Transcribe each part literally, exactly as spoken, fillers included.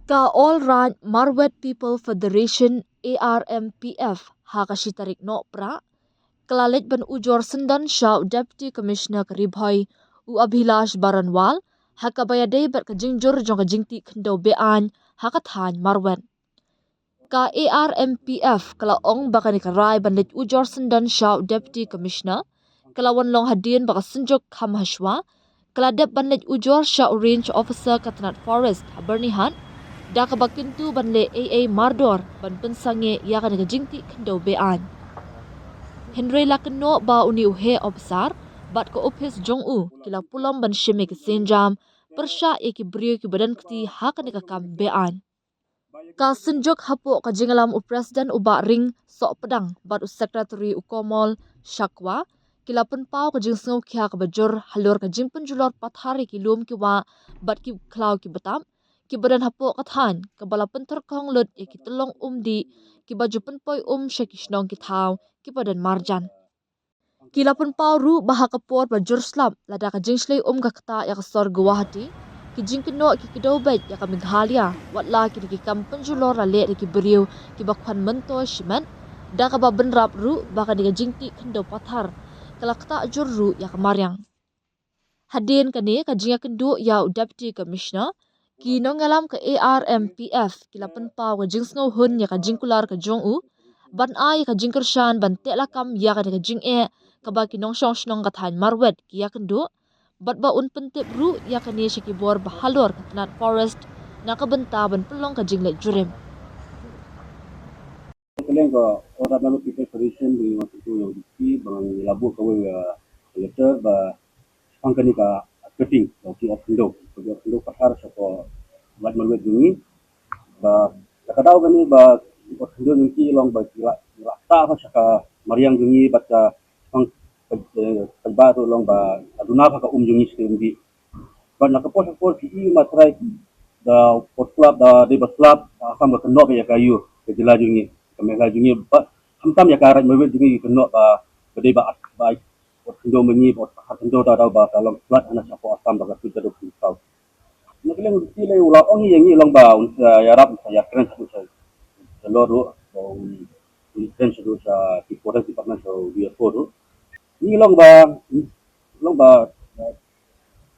Ka All Raid Marwet People Federation, A R M P F, ha ka shi tarik Nohprah, ka la leit ban ujor syndon sha u Deputy Commissioner ka Ri Bhoi, u Abhilash Baranwal, ha kaba ïadei bad ka jingjur jong ka jingtih khyndew be-aiñ ha ka thaiñ Marwet. Ka A R M P F ka la ong ba kane ka rai ban leit ujor syndon sha u Deputy Commissioner ka la wan long hadien ba ka Synjuk kham hashwa ka la dep ban leit ujor sha u Range Officer ka tnat Forest ha Byrnihat, da kaba kyntu ban leh ei ei mardor ban pynsangeh ïa kane ka jingtih khyndew be-aiñ. Hynrei la kynnoh ba une u heh ophisar bad ka ophis jong u ki la pulom ban shim ïa ki sienjam pyrshah ïa ki briew kiba don kti ha kane ka kam be-aiñ. Ka Synjuk hapoh ka jingïalam u President u Bah Ring Sohpdeng bad u Secretary u Komol Shakwa ki la pynpaw ka jingsngewkhia kaba jur halor ka jingpynjulor pathar ïa ki lum ki wah bad ki khlaw ki btap kiba don hapoh ka thaiñ, kaba la pyntyrkhong lut ïa ki tyllong um dih kiba ju pynpoi um sha ki shnong ki thaw kiba don marjan. Ki la pynpaw ruh ba ha ka por ba jur slap lada ka jingshlei um ka ktah ïa ka sor Guwahati, ki jingkynnoh ki kdew beit ïa ka Meghalaya, watla kine ki kam pynjulor la leh da ki briew kiba khwan myntoi shimet, da kaba bynrap ruh ba kane ka jingtih khyndew pathar ka la ktah jur ruh ïa ka mariang. Hadien kane ka jingïakynduh ïa u Deputy Commissioner, ki nongïalam ka A R M P F ki la pynpaw ka jingsngewhun ïa ka jingkular ka jong u ban ai ïa ka jingkyrshan ban teh lakam ïa kane ka jingeh kaba ki nongshong shnong ka thaiñ Marwet ki ïakynduh, bad ba un pyntip ruh ïa kane sha ki bor bahalor ka tnat Forest na ka bynta ban pynlong ka jingleit jurip. Kylleng ka All Raid Marwet People Federation ba ngi wan kyntu ïa u D C ba ngi la buh kawei ka letter ba shaphang kane ka cutting, ka cutting of khyndew, ka cutting of khyndew pathar sha ka Raid Marwet jong ngi. Ba ka daw kane ba cutting of khyndew jong ngi long ba ki la, ki la ktah sha ka mariang jong ngi bad ka shaphang ka, eh, ka ba ruh long ba ka duna bha ka um jong ngi sha ka umdih. Bad na ka por sha ka por ki i ma trai da por slap da dei ba slap, da Assam ka kynnoh ïa ka ïa ka jylla jong ngi, ka Meghalaya jong ngi, ba khamtam ïa ka Raid Marwet jong ngi ki kynnoh ba, ba dei ba, ba khyndew ma ngi, ba khyndew da da ba ka long flood hana sha ka Assam ba ka tuid ka dok ki saw. Na ka liang u D C lei u la ong ïa ngi long ba un sa ïarap, un sa ïakren shaduh sha, sha lor ruh, ba un, un kren shaduh sha ki forest department, sha u D F O ruh. Ngi long ba, long ba,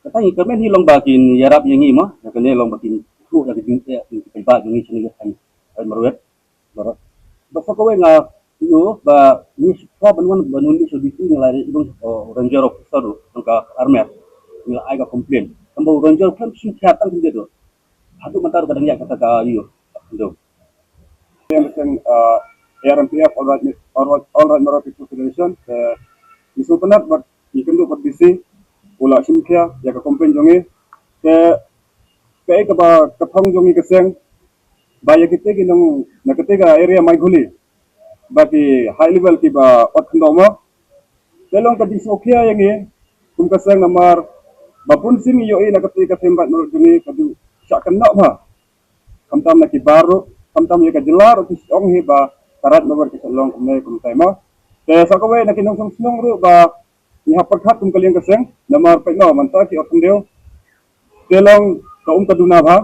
kata ngi kyrmen hi long ba kin ïarap ïa ngi mo, ïa kane long ba kin ïathuh ïa ka jingeh, ïa ki paidbah jong ngi shane ka thaiñ Raid Marwet. Baroh. Ba sa kawei nga ïoh ba ngi shu kwah ban wan ban wan sha D C, nga la ïoh ïa u ranger officer ruh jong ka Armet. Ngi la ai ka complain. Tangba u ranger khlem shim khia tang khyndiat ruh. Haduh mynta ruh ka dang ïaid kata ka ïoh. Ïa, uh, A R M P F, All Raid, All Raid, All Raid Marwet People Federation, eh, ngi sngewtynnat bad ngi kynduh bad D C, u la shim khia ïa ka complain jong ngi. Te kaei kaba ka thong jong ngi ka seng, ba ïa kita ki nong na kita ka area Maighuli, ba ki high level kiba ot khyndew mo. Te long ka jingsngewkhia ïa ngi kum ka seng namar ba bun sien ngi ïohi na kata ka theme Raid Marwet jong ngi ka ju shah kynnoh bha. Khamtam na ki bar ruh, khamtam ïa ka jylla ruh ki ong hi ba ka Raid Marwet ka shah long kumne kumtai mo. Te sa kawei na ki nongshong shnong ruh ba ngi hap pyrkhat kum ka liang ka seng, namar peit mo mynta ki ot khyndew. Te long ka um ka duna bha,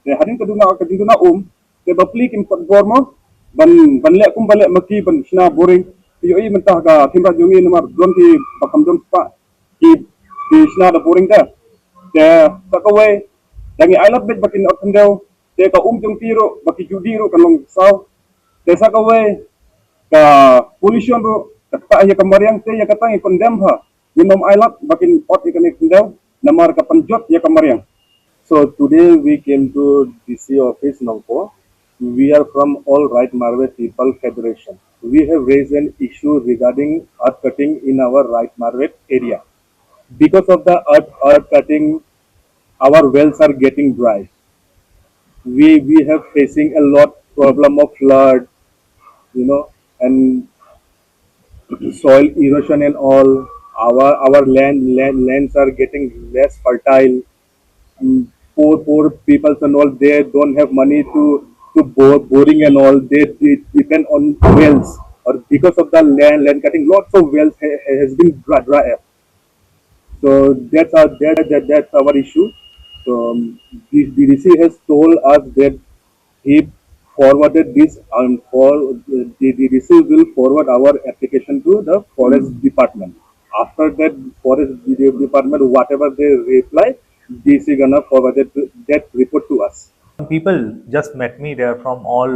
te hadien ka duna, ka jingduna um, te bapli kim kot bor mo, ban, ban leh kum ba leh ma ki ban shna boring. Te ïohi mynta ka theme Raid jong ngi namar don ki ba kam don spah ki, ki shna da boring te. Te sa kawei, da ngi ailad beit ba kin ot khyndew, te ka um jong ki ruh ba ki ju dih ruh kan long saw. Te sa kawei ka pollution ruh ka ktah ïa ka mariang, te ïa kata ngi condemn bha. Ngim nym ailad ba kin ot ïa kane khyndew namar ka pynjot ïa ka mariang. So today we came to D C office Nongpoh. We are from All Raid Marwet People Federation. We have raised an issue regarding earth cutting in our Raid Marwet area. Because of the earth, earth cutting, our wells are getting dry. We, we have facing a lot problem of flood, you know, and soil erosion and all. Our, our land, land, lands are getting less fertile. Mm, poor, poor people and all, they don't have money to, to bore, boring and all. They, they depend on wells. Or because of the land, land cutting, lots of wells ha, ha, has been dry, dry up. So that's our, that, that, that's our issue. So, um, the, the D C has told us that He forwarded this and for the, the D C will forward our application to the forest department. After that, forest de- department, whatever they reply, D C gonna forward that, that report to us. People just met me. They are from all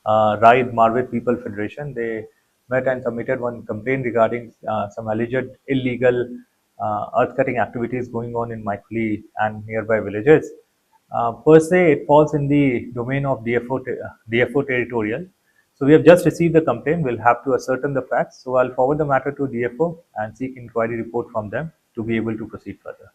uh, Raid Marwet People Federation. They met and submitted one complaint regarding uh, some alleged illegal uh, earth cutting activities going on in Maikhuli and nearby villages. Uh, per se, it falls in the domain of D F O, te- uh, D F O territorial. So we have just received the complaint. We'll have to ascertain the facts. So I'll forward the matter to D F O and seek inquiry report from them to be able to proceed further.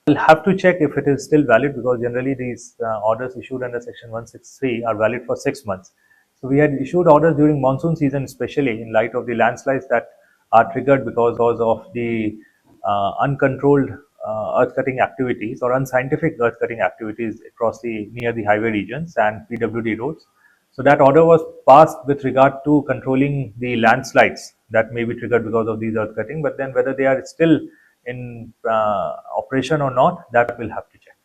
We'll have to check if it is still valid, because generally these uh, orders issued under Section one sixty-three are valid for six months. So we had issued orders during monsoon season, especially in light of the landslides that are triggered because of the uh, uncontrolled uh, earth cutting activities or unscientific earth cutting activities across the near the highway regions and P W D roads. So that order was passed with regard to controlling the landslides that may be triggered because of these earth cutting, but then whether they are still in uh, operation or not, that we'll have to